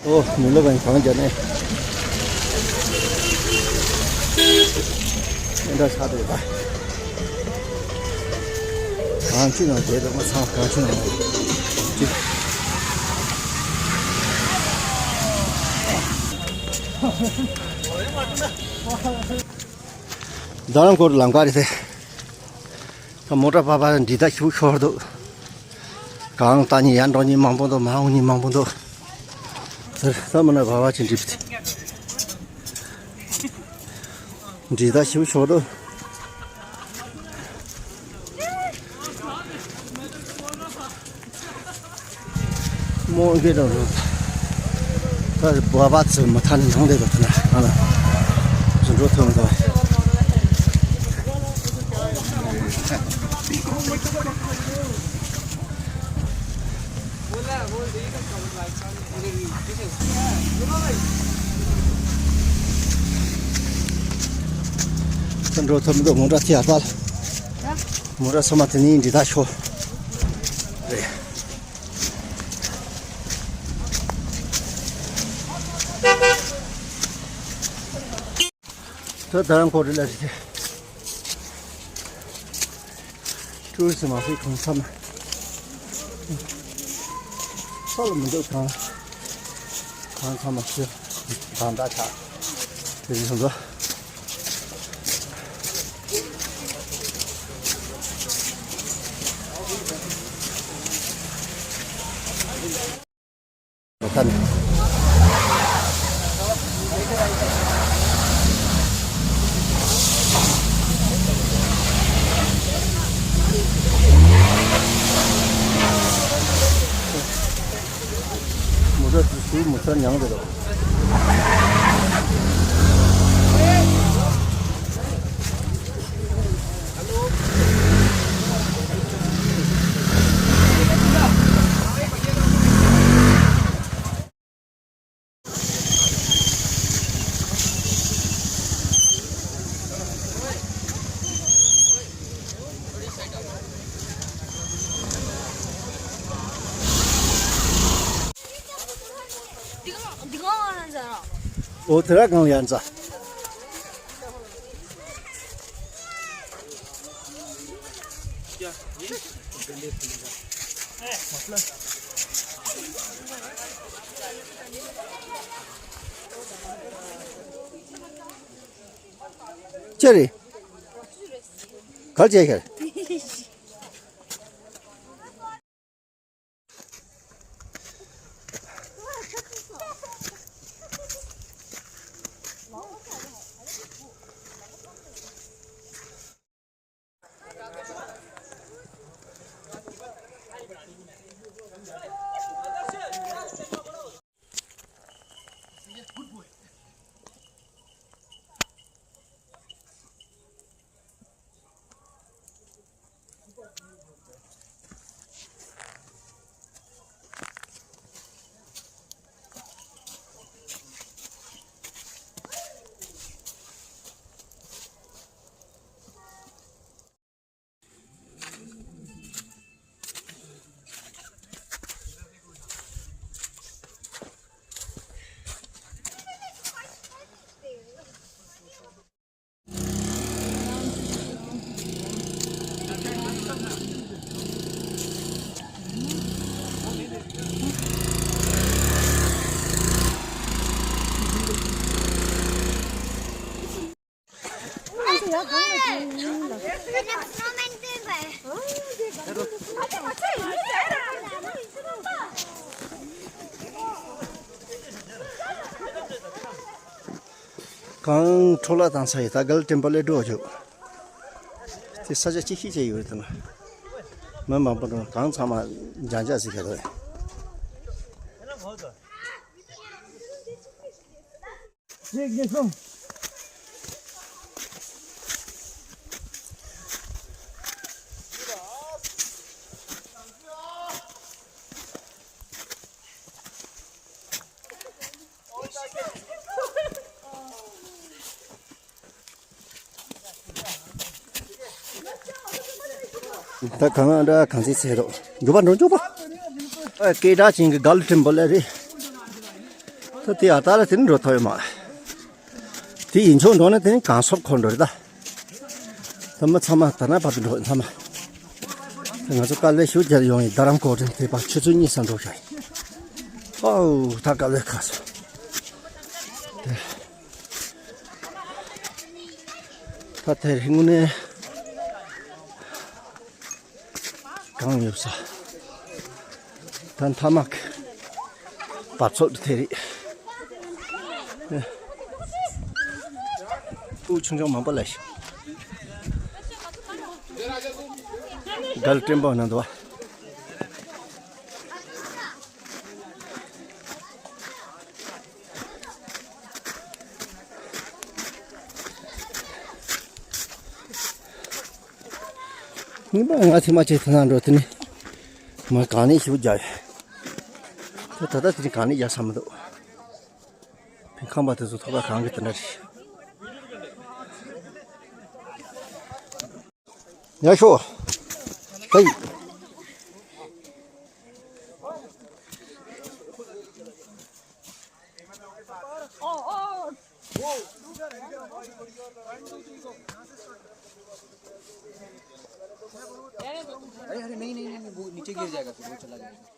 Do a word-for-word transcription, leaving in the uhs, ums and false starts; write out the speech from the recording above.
ཨོ། མི་ལོ་བའི་གང་བྱས་ནས། ཨེ་འདྲ་ཆགས་འདུག་ད། གང་ཅི་ནང་བསྡད་འདུག་མ་ཚང་གང་ཅི་ནང་བསྡད། རྡ་རམ་སྐོར་ལམ་ཁ་རེད་དེ། མོ་ཊ་པ་པ་འདི་ད་ཤུགས་ཤོར་འདུག་གང་ལྟ་ཉིན་ཡར་འགྲོ་ཉིན་མང་པོ་འདུག་མར་འོང་ཉིན་མང་པོ་འདུག་ཟེར་ད་མོ་ན་བ་བ་ཅིག་འགྲིབ་སྟེ། འདི་ད་ཤུགས་ཤོར་འདུག་རྨོ་གི་རང་རུ། ད་རེ་བ་བ་ཚོ་མ་ཐག་ནས་ཡོང་བསྡད་པ་དེ་ན་ང་ལ་ཟིན་འགྲོ་ཐུབ་མི་འདུག་ཟིན་འགྲོ་ཐུབ་མི་འདུག་མོ་ཊ་ཐི་ཡར་པལ། མོ་ཊ་ཚང་མ་དེ་ནས་འདི་ད་ཤོ་རེད། ད་ད་རང་ཁོ་རེ་ལ་རེ། ཀྲུའུ་རི་སི་མ་ཕི་གང་འཚམ། ས་ལ་མི་འདུག་གང་། གང་འཚམ་མ་ཤི། གང་འདྲ་ཆགས། དེ་རིང་སོང་ཙང་། མོ་ཊ་དེ་ཚུར་མོ་ཊ་མྱངས་རེད་དོ། འོ་དེ་ར་གང་ལ་ཡང་ཚ། ཅི་རེད། ག་རེ་བྱས་ཤག་གངས་འཕྲོ་བརླག་བཏང་ས་ཡིན། ད་གལ་ཊེམ་པལ་ལ་འགྲོ་ཆོག་དེ་ས་ཆ་ཅིག་ཤི་ཆེ་ཡོད་རེད་དང་། མི་མང་པོ་འགྲོ་གངས་ཚང་མ་ལྗང་ལྗང་ཟིག་ག་རེད། ད་གང་འདྲ་གང་སྲིད་ཟེར་རོ། མགྱོགས་པ་འགྲོ་མགྱོགས་པ། ཨ་སྐད་གྲགས་ཅན་གྱི་གལ་ཊེམ་པལ་རེད། ད་དེ་ཨ་ད་ལ་དེ་ནི་འགྲོ་ཐུབ་ཡོད་མ། དེ་ཡིན་ཆོག་འགྲོ་ན་དེ་ནི་གང་སོབ་འཁོར་འགྲོ་རེད་ད། ད་མི་ཚང་མ་ད་ན་བར་དུ་འགྲོ་ཚང་མ། ད་ང་ཚོ་དཀའ་ལས་ཞུ་རྒྱ་ཡོང་ཡིན། རྡ་རམ་གོ་ཏྲེན་དེ་པ་ཆུ་ཚོད་གཉིས་ཙམ་འགྲོ་ཤག་ཡིན། ཨའུ་ད་དཀའ་ལས་ཁག་སོང་། དེ། ད་དེ་རིང་ནས། གང་ཡོད་ས། ད་མཐའ་མ་གི་བབ་ཚོགས་དེ་རེད། ཨུ་ཆུང་ཆུང་མང་པོ་ལ་ཞིག་གལ་སྤྲིན་པོ་ན་འདུག་བ། ཉིན་མ་ང་ཚེ་མ་ཆེ་ཐུན་ན་འགྲོ་དེ་ནི། མ་གང་ནས་ཞུ་རྒྱ་ཡོད། དེ་ད་ལྟ་དེ་ནི་གང་ནས་རྒྱ་ས་མི་འདུག་ཕིང་ཁང་པ་དེ་ཚོ་ཐོག་ཁ་གང་གི་དེ་འདྲ་རེད། ཡ་ཤོ། ཧེ། अरे अरे, नहीं नहीं नहीं नहीं, वो नीचे गिर जाएगा फिर, वो चला जाएगा।